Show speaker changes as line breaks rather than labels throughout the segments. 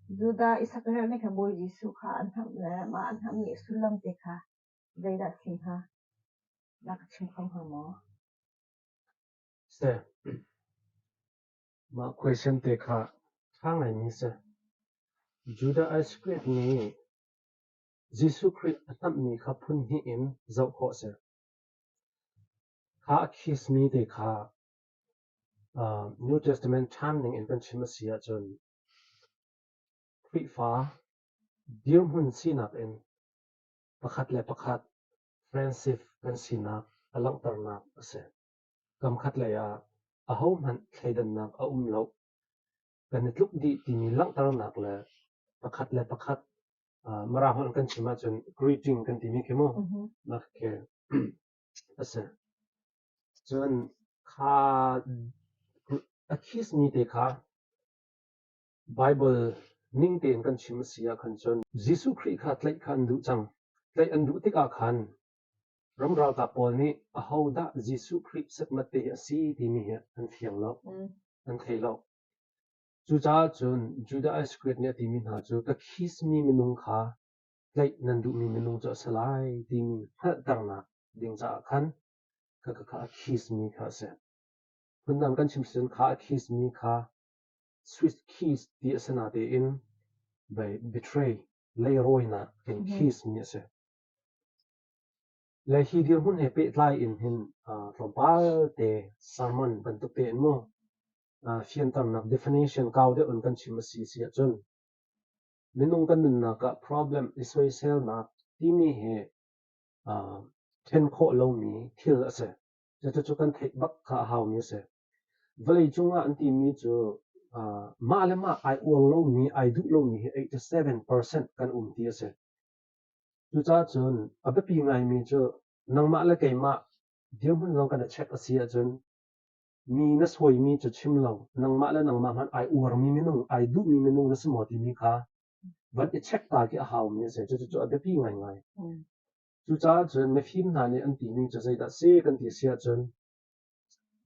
Judah Isakariot nih khan Bawi Jesuh kha an hnamh le mah an hnamhmi sullam te kha zeidah a si hnga? Na ka chim kho hnga maw?
Seh. Mah question te kha ṭha ngaimi si. Judah Iscariot nih Jesuh Khrih a hnamhmi kha phun hnih in zoh khawh a si. Kha a kiss mi te kha New Testament ṭhan ning in kan chim a si ahcun Khrihfa dirhmun sinak in pakhat le pakhat friendship kan sinak a langhternak a si. Kamkhat lei ah ahohmanh thleidannak a um lo. Kan i tluk dih timi langhternak le pakhat le pakhat Mirang holh in kan chim ahcun greeting kan timi khi mu mah khi a si. Cun kha a kiss mi te kha Baibal ning tein kan chim a si ahkhan cun Jesuh Khrih kha tlaih kha an duh cang. Tlaih an duh tikah khan ram ralkap pawl nih ahodah Jesuh Khrih setmat te hi a si timi hi an fiang lo, an thei lo. Cucaah cun Judah Iscariot nih a timi hna cu ka kiss-mi minung kha tlaih nan duhmi minung cu a si lai timi hngalhternak ding caah khan khakha a kiss-mi kha a si. Phundang kan chim si cun kha a kiss-mi kha Swiss kiss ti a si natein betray leirawinak in kiss-mi a si. Le hi dirhmun he pehtlai in hin tlawmpal te sermon bantuk tein mu fianternak definition kau deuh in kan chim a si si ahcun minung kan nunnak ah problem i soiselnak timi hi ṭhen khawh lomi thil a si. Cucu kan theih bak kha a haumi a si. Vawleicung ah an timi cu mah le mah ai uar lomi, ai duh lomi hi 87% kan um ti a si. Cucaah cun a biapi ngaimi cu nangmah le keimah dirhmun zong kan i check a si ahcun mi na sawimi cu chim lo, nangmah le nangmah hmanh ai uarmi minung, ai duhmi minung na si maw timi kha van i check ta khi a haumi a si. Cucu a biapi ngaingai. Cucaah cun mifim hna nih an timi cu zeidah si kan ti si ahcun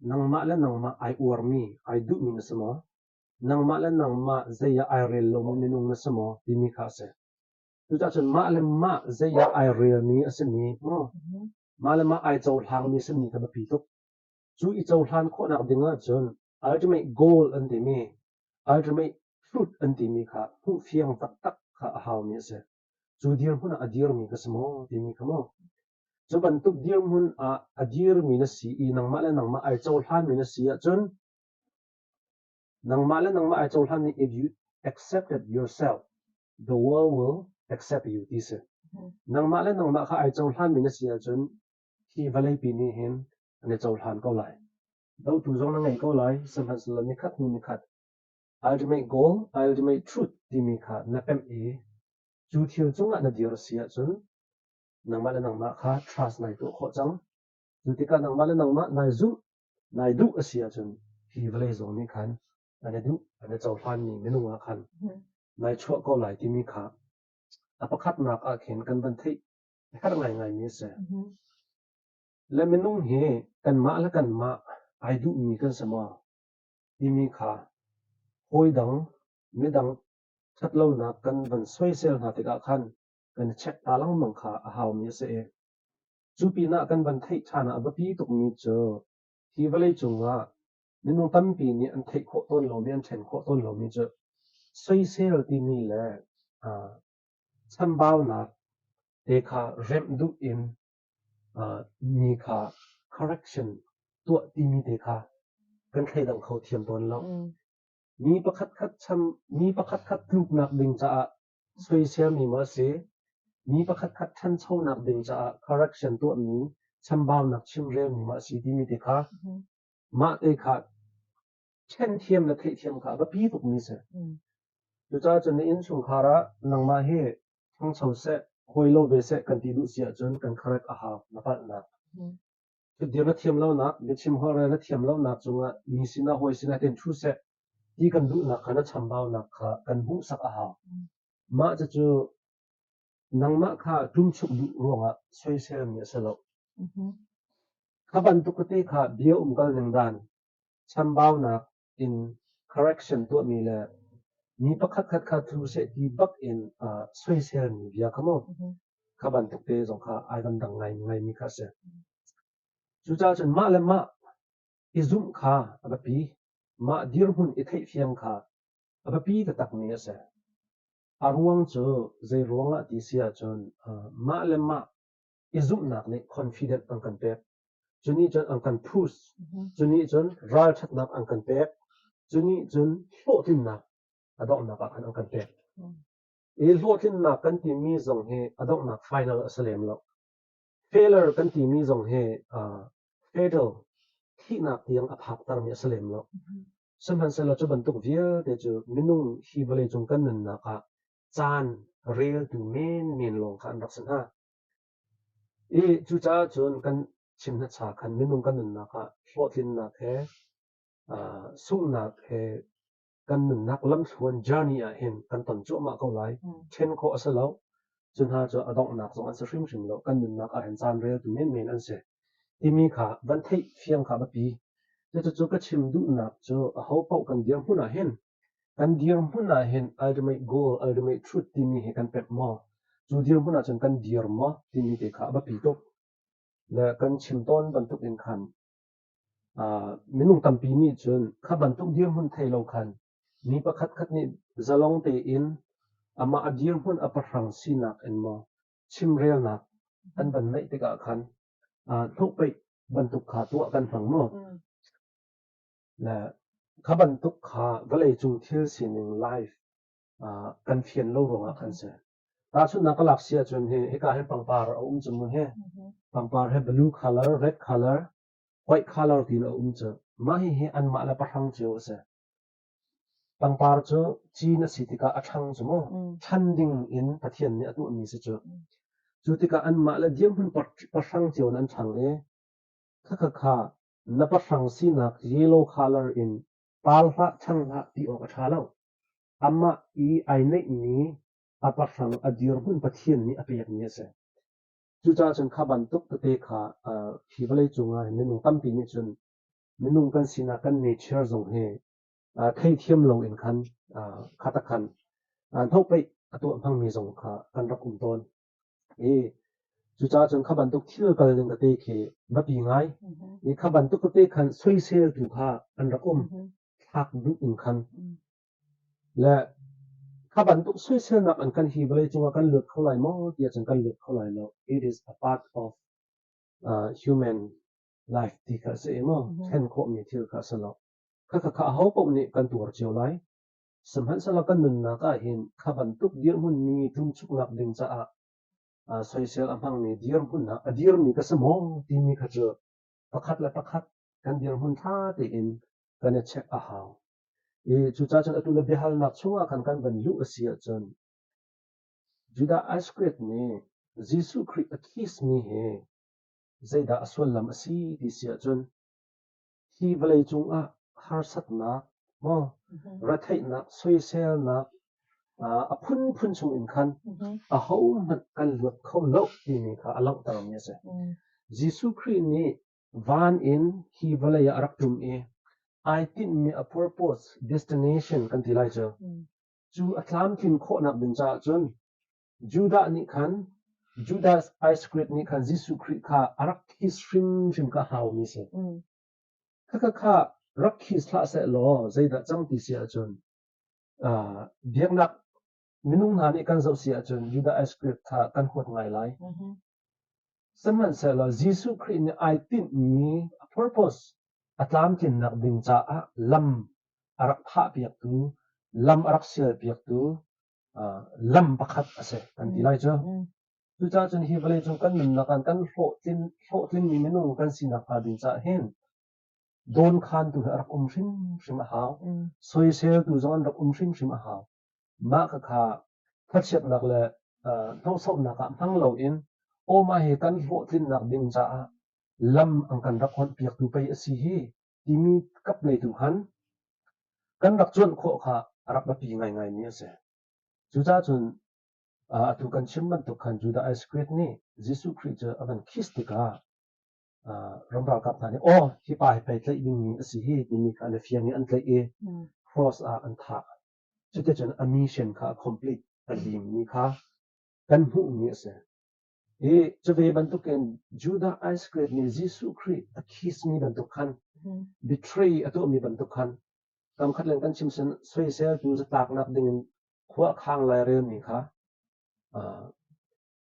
nangmah le nangmah ai uarmi, ai duhmi na si maw? Nangmah le nangmah zei ah ai rel lomi minung na si maw timi kha a si. Cucaah cun mah le mah zei ah ai relmi a simi, mah le mah ai cohlangmi a simi kha biapi tuk. Cu i cohlan khawhnak ding ahcun ultimate goal an timi, ultimate truth an timi kha hmuh fiang taktak kha a haumi a si. Cu dirhmun ah a dirmi ka si maw timi kha maw? Cu bantuk dirhmun ah a dirmi na si i nangmah le nangmah ai cohlanmi na si ahcun nangmah le nangmah ai cohlanmi if you accepted yourself, the world will accept you ti si. Nangmah le nangmah kha ai cohlanmi na si ahcun hi vawleipi nih hin an i cohlan ko lai. Dotu zong na ngei ko lai, sihmanhsehlaw nikhat hnu nikhat ultimate goal, ultimate truth timi kha na pemh i cu thil cungah na dir a si ahcun nangmah le nangmah kha trust nai tuah khawh cang. Cu tikah nangmah le nangmah nai zumh, nai duh a si ahcun hi vawlei zong nih khan an i duh, an i cohlanmi minung ah khan nai chuah ko lai timi kha a pakhatnak ah khin kan van theih a herh ngaingaimi a si. Le minung hi kanmah le kanmah ai duhmi kan si maw timi kha hawidang midang ṭhatlonak kan van soisel hna tikah khan kan i check ta lengmang kha a haumi a si i cu pinah kan van theih ṭhan ah a biapi tukmi cu hi vawleicung ah minung tampi nih an theih khawh tawn lomi an ṭhen khawh tawn lomi cu soisel timi le chambaunak te kha remh duh in mi kha correction tuah timi te kha kan thleidang kho thiam tawn lo. Mi pakhatkhat cham mi pakhatkhat tluknak ding caah soiselmi maw a si, mi pakhatkhat ṭhanchonak ding caah correction tuahmi chambaunak chimrelmi maw a si timi te kha mah te kha ṭhen thiam le theihthiam kha a biapi tukmi a si. Cucaah cun na innchungkhar ah nangmah hi ṭhangcho seh, hawi lo ve seh kan ti duh si ahcun kan correct a hau, na palhnak. Thutdir na thiam lonak, biachim holhrel na thiam lonak cungah mi sinah hawi sinah ten ṭhu seh ti kan duhnak kha na chambaunak kha kan hmuhsak a hau. Mah cucu nangmah kha ṭumchuk duh ruangah soiselmi a si lo. Kha bantuk tete kha bia umkal ning dan, chambaunak in correction tuahmi le. Mi pakhatkhat kha tlu seh ti bak in soiselmi bia kha maw kha bantuk te zong kha ai van dang ngaingaimi kha a si. Cucaah cun mah le mah i zumh kha a biapi. Mah dirhmun i theihfiang kha a biapi taktakmi a si. A ruang cu zei ruangah ti si ahcun mah le mah i zumhnak nih confident an kan pek. Cu nih cun an kan push. Cu nih cun ralṭhatnak an kan pek. Cu nih cun hlawhtlinnak a donghnak ah khan an kan pek. I hlawhtlinnak kan timi zong hi a donghnak final a si lem lo. Failure kan timi zong hi fatal thihnak tiang a phaktermi a si lem lo. Sihmanhsehlaw cu bantuk vialte cu minung hi vawleicung kan nunnak ah caan reltu menmen lawng kha an rak si hna. I cucaah cun kan chim hnacha khan minung kan nunnak ah hlawhtlinnak he sunghnak he kan nunnak lamthluan journey ah hin kan ton cuahmah ko lai. Ṭhen khawh a si lo. Cu hna cu a donghnak zong an si hrimhrim lo. Kan nunnak ah hin caan reltu menmen an si. Timi kha van theih fiang kha a biapi. Cucu ka chim duhnak cu ahopaoh kan dirhmun ah hin kan dirhmun ah hin ultimate goal, ultimate truth timi hi kan pemh maw? Cu dirhmun ahcun kan dir maw? Timi te kha a biapi tuk. Le kan chim tawn bantuk in khan minung tampi nih cun kha bantuk dirhmun thei lo khan mi pakhatkhat nih zalong tein amah a dirhmun a pahrang sinak in maw chimrelnak an van neih tikah khan hnukpeih bantuk kha tuah kan hmang maw? Le kha bantuk kha vawleicung thil sining life kan fian lo ruangah khan si. Tahchunhnak ka lak si ahcun hi hika hin pangpar a um cu mu hi. Pangpar hi blue color, red color, white color tiin a um cu. Mah hihi anmah le pahrang cio a si. Pangpar cu cin a si tikah a ṭhang cu mu. Ṭhan ding in Pathian nih a tuahmi si cu. Cu tikah anmah le dirhmun pahrang cio in an ṭhang i khakha na pahrang sinak yellow color in par hlah ṭhang hlah ti awk a ṭha lo. Amah i ai neihmi a pahrang a dirhmun Pathian nih a pekmi a si. Cucaah cun kha bantuk tete kha hi vawleicung ah hin minung tampi nih cun minung kan sinak kan nature zong hi theithiam loin khan kha khan hnokpeih a tuah hmangmi zong kha kan rak um tawn. I cucaah cun kha bantuk thil kal ning tete khi biapi ngai. I kha bantuk tete khan soiseltu kha an rak um. Thlak duh in khan. Le kha bantuk soiselnak an kan hi vawleicung ah kan luat kho lai maw tiah cun kan luat kho lai lo. It is a part of human life ti kha a si i maw thlen khawhmi thil kha a si lo. Khakha kha aho paoh nih kan tuar cio lai. Sihmanhsehlaw kan nunnak ah hin kha bantuk dirhmun mi ṭumchuknak ding caah soisel a hmangmi dirhmun ah a dirmi ka si maw timi kha cu pakhat le pakhat kan dirhmun ṭha tein kan i check a hau. I cucaah cun atu na biahalnak chungah khan kan van luh a si ahcun Judah Iscariot nih Jesuh Khrih a kiss-mi hi zeidah a sullam a si ti si ahcun hi vawleicung ah harsatnak maw retheihnak soiselnak a phunphun chung in khan ahohmanh kan luat kho lo timi kha a langhtermi a si. Jesuh Khrih nih van in hi vawlei ah a rak ṭum i ai tinhmi a purpose destination kan ti lai cu cu a tlamtlin khawhnak ding caah cun Judah nih khan Judas Iscariot nih khan Jesuh Khrih kha a rak kiss hrimhrim kha a haumi a si. Khakha kha rak kiss hlah sehlaw zeidah cang ti si ahcun biaknak minung hna nih kan zoh si ahcun Judas Iscariot kha kan huat ngai lai. Sihmanhsehlaw Jesuh Khrih nih ai tinhmi a purpose a tlamtlinnak ding caah lam a rak phahpiaktu, lam a rak sialpiaktu lam pakhat a si kan ti lai cu. Cucaah cun hi vawleicung kan nunnak ah kan hlawhtlin hlawhtlinmi minung kan sinak hnga ding caah hin dawnkhantu hi a rak um hrimhrim a hau. Soiseltu zong an rak um hrimhrim a hau. Mah khakha thlachiatnak le hnawhsawhnak ah hmang loin aw mah hi kan hlawhtlinnak ding caah lam an kan rak hawnhpiaktu pei a si hi timi kaplei tu khan kan rak cuanh khawh kha a rak biapi ngaingaimi a si. Cucaah cun atu kan chim bantuk khan Judah Iscariot nih Jesuh Khrih cu a van kiss tikah ram ralkap hna nih aw hi pa hi pei tlaih dingmi a si hi timi kha an i fiang i an tlaih i cross ah an thah. Cuticun a mission kha a complete a limmi kha kan hmuhmi a si. Hi cuve bantukin Judah Iscariot nih Jesuh Khrih a kiss-mi bantuk khan, betray a tuahmi bantuk khan, kamkhat len kan chim sin soiseltu zatlaknak dingin khua a khang lairelmi kha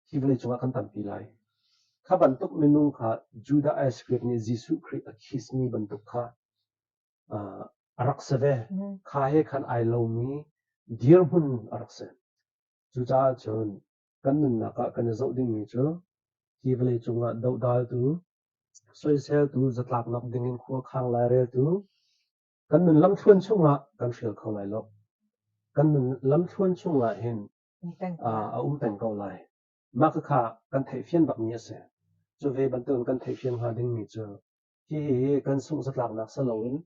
hi vawleicung ah kan tampi lai. Kha bantuk minung kha Judah Iscariot nih Jesuh Khrih a kiss-mi bantuk kha a rak si ve. Kha he khan ai lomi dirhmun a rak si. Cucaah cun kan nunnak ah kan i zoh dingmi cu hi vawleicung ah dohdaltu, soiseltu, zatlaknak dingin khua khang laireltu, kan nun lamthluan chungah kan hrial kho lai lo. Kan nun lamthluan chungah hin a um peng ko lai. Mah khakha kan theihfian bakmi a si. Cu ve bantukin kan theihfian hnga dingmi cu hihi kan sungh zatlaknak si loin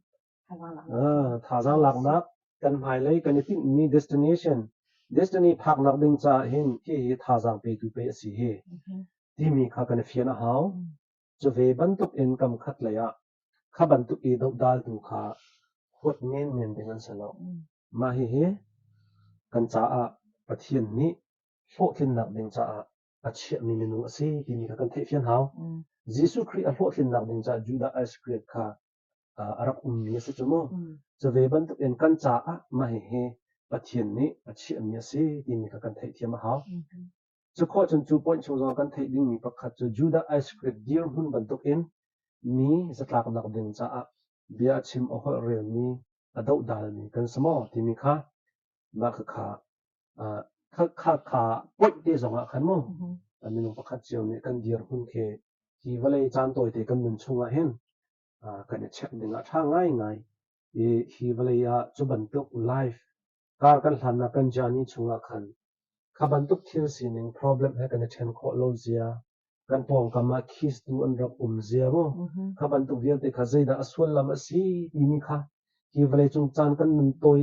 Thazaang laknak kan hmailei kan i tinhmi destination destiny phaknak ding caah hin hihi thazaang petu pei a si hi timi kha kan i fian a hau. Cu ve bantuk in kam khat lei ah kha bantuk i dohdaltu kha huat menmen ding an si lo. Mah hihi kan caah Pathian nih hlawhtlinnak ding caah a chiahmi minung a si timi kha kan theihfian hau. Jesuh Khrih a hlawhtlinnak ding caah Judah Iscariot kha a rak ummi a si cu mu. Cu ve bantukin kan caah mah hihi Pathian nih a chiahmi a si timi kha kan theihthiam a hau. Cu khawh cun cu point chung zong kan theih dingmi pakhat cu Judah Iscariot dirhmun bantukin mi zatlaknak ding caah bia a chim a holh relmi a dohdalmi kan si maw timi kha mah khakha kha kha point te zong ah khan mu minung pakhat cio nih kan dirhmun khi hi vawlei caan tawite kan nun chungah hin kan i check ding ah ṭha ngaingai i hi vawlei ah cu bantuk life kar kan hlannak kan journey chungah khan kha bantuk thil sining problem he kan i ṭhen khawh lo zia kan pawngkam ah khistu an rak um zia mu kha bantuk vialte kha zeidah a sullam a si timi kha hi vawleicung caan kan nun tawi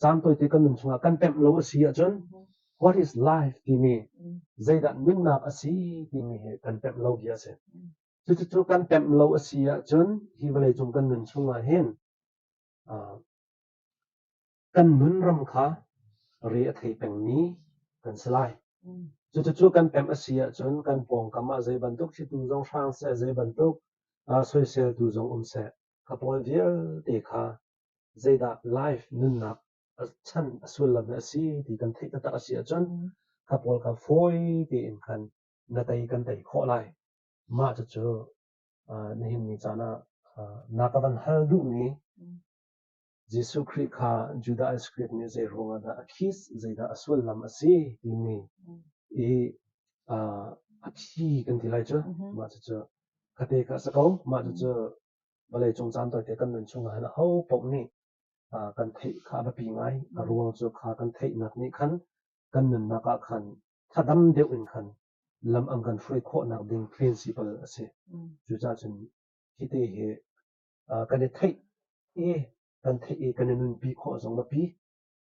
caan tawite kan nun chungah kan pemh lo a si ahcun what is life timi zeidah nunnak a si timi hi kan pemh lo bia a si. Cucu kan pemh lo a si ahcun hi vawleicung kan nun chungah hin kan nun ram kha re a thei pengmi kan si lai. Cucu kan pemh a si ahcun kan pawngkam ah zei bantuk thlitu zong hrang seh, zei bantuk soiseltu zong um seh, kha pawl vialte kha zeidah life nunnak a chan a sullam hi a si ti kan theih taktak a si ahcun kha pawl kha fawi tein khan na tei kan tei khawh lai. Mah cucu nihin ni caan ah na ka van hal duhmi Jesuh Khrih kha Judah Iscariot nih zei ruangah dah a kiss, zeidah a sullam a si timi i a phi kan ti lai cu. Mah cucu kate kha a si ko. Mah cucu vawleicung caan tawite kan nun chungah hin aho paoh nih kan theih kha a biapi ngai. A ruang cu kha kan theihnak nih khan kan nunnak ah khan thadam deuh in khan lam an kan hruai khawhnak ding principle a si. Cucaah cun hite hi kan i theih i kan theih i kan i nunpi khawh zong biapi.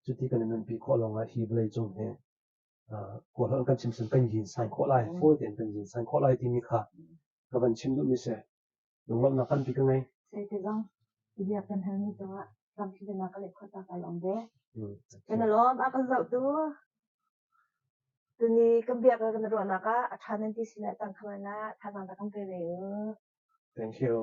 Cuti kan i nunpi khawh lawngah hi vawleicung hi kawlholh kan chim sin kan yinsain khawh lai, fawi tein kan yinsain khawh lai timi kha ka van chim duhmi si. Lunglawmhnak tampi ka ngei.
Seite zong bia kan halmi cungah ramthlinak ka leh khawh ta ka lawm ve. Kan lawm a kan zohtu tuni kan bia kan ruahnak ah a ṭha nan ti sinah tang khaman ah thazaang ta kan pe ve u.
Thank you.